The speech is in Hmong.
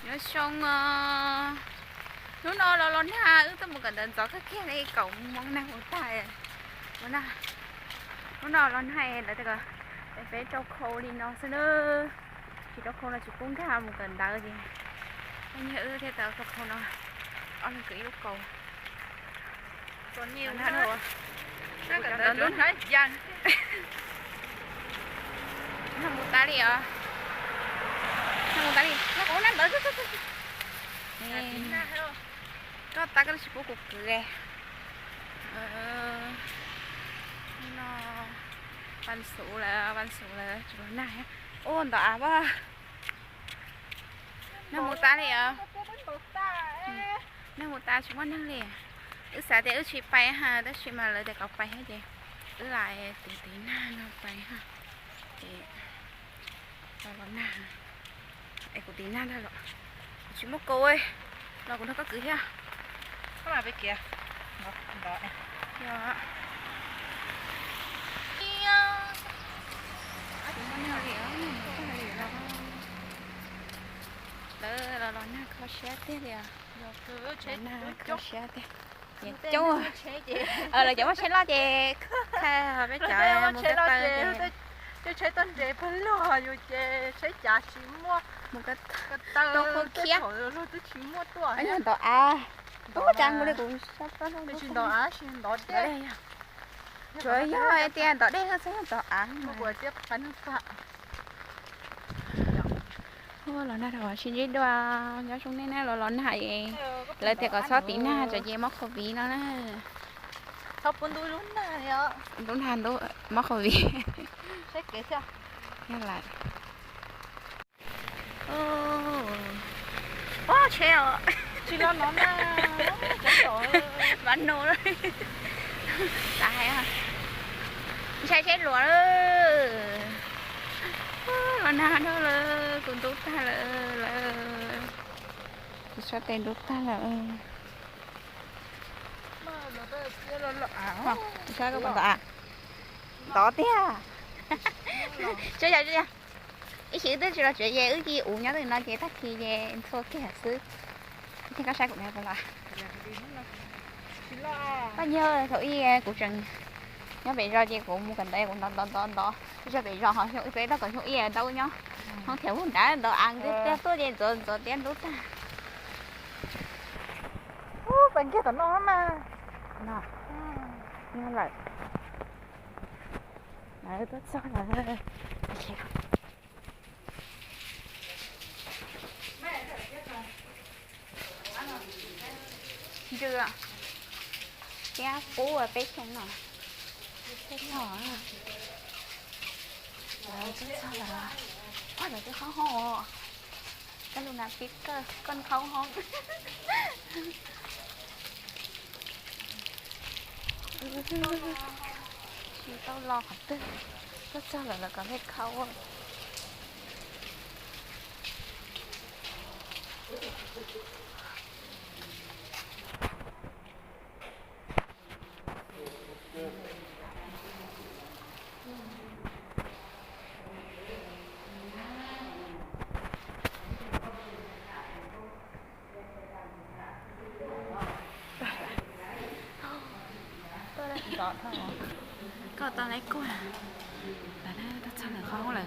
Nyob zoo, hnub no los los nag, wb tuaj mus kawm ntawv ntxov kawg kiag li, kaum moo nag mus tag. Hnub no los nag lawv tias kom peb rau khau li no xwb na, tsis rau khau no tsis pub nkag mus kawm ntawv ces yog wb thiaj tau rau khau no, ob leeg kwv ib lub kaus. Nag mus tas li os, nag mus tas li, nag mus tas li. Koj tas koj tsis pub kuv kwv. No, Vaj Xuv lawv, Vaj Xuv lawv tsis los nag. Ua ntov av as. Nag mus tas li os. Nag mus tas tsis muaj neeg li. Wb xav tias wb tsis pais ha, tab sis mas lawv tias kom pais thiab ces wb lam tiv tiv nag no pais ha. Ces los los nag, es kuv tiv nag ntag los, kuv tsis muaj kaus, los kuv nrog koj kwv thiab. Lawv los los nag kho siab tiag li os. Nag kho siab tiag. Ces coob, lawv cov muaj tsheb loj ces, peb cov mus ko taw ces, tsheb toj nres pawg lug yus ces tsheb cav tsis muaj, mus ko taw tuaj khiab, twb tsis muaj tuaj. Yog ntov av, tub cas nkaus li kuv, tsis ntov av, tsis ntov dej. Tsuas yog tias ntov dej xwb, ntov av mas. Los nag rau sib ntsib dua, nyob zoo nej na, los los nag es lawv tias kom txhob tiv nag tsam ces mob covid no na. Txhob pub ntub lub nag li os. Ntub nag ntub mob covid. Saib kev thiab. Yog lawm. Ub, tsheb os. Tsis los no na. Vas nus lawm. Ntshai tsheb luas lawm. Los nag dhau lawm, kuv ntub tag lawm, lawm. Kuv sab tes ntub tag lawm. Kuv sab koj puas ntov av? Ntov tiag. Tsuav yog, ib chim wb twb tsis los tsev ces wb ci ua nyob ntawm no ces tag kis ces ntxhua kiag xwb. Thiab koj saib kuv na puas los? Koj nyiag thaum ub kuv tseem nyob pem zos ces kuv mus kawm ntawv kuv ntov ntov ntov ntov zog pem zos ho xyoo peb tau kom xyoo ib ntau nyob. Hoob thiab ub nrad ntov av tiag tiag tuaj ces ntxuav ntxuav tiab ntub tag. Ub, pais kiag tom no mas. Nyob lawm. Tuaj txog lawm. Ntsws thiab qub peb xyoo no. Peb tog, lawv tuaj txog lawm. Ua lawv twb qhoob hoob os. Koj lub nas pib koj qhoob hoob. Tsis tau los qhov twg, tuaj txog lawm lawv kom peb khau. Koj tau lawv kuaj, lawv tuaj txog lawm qhov hoob lawm.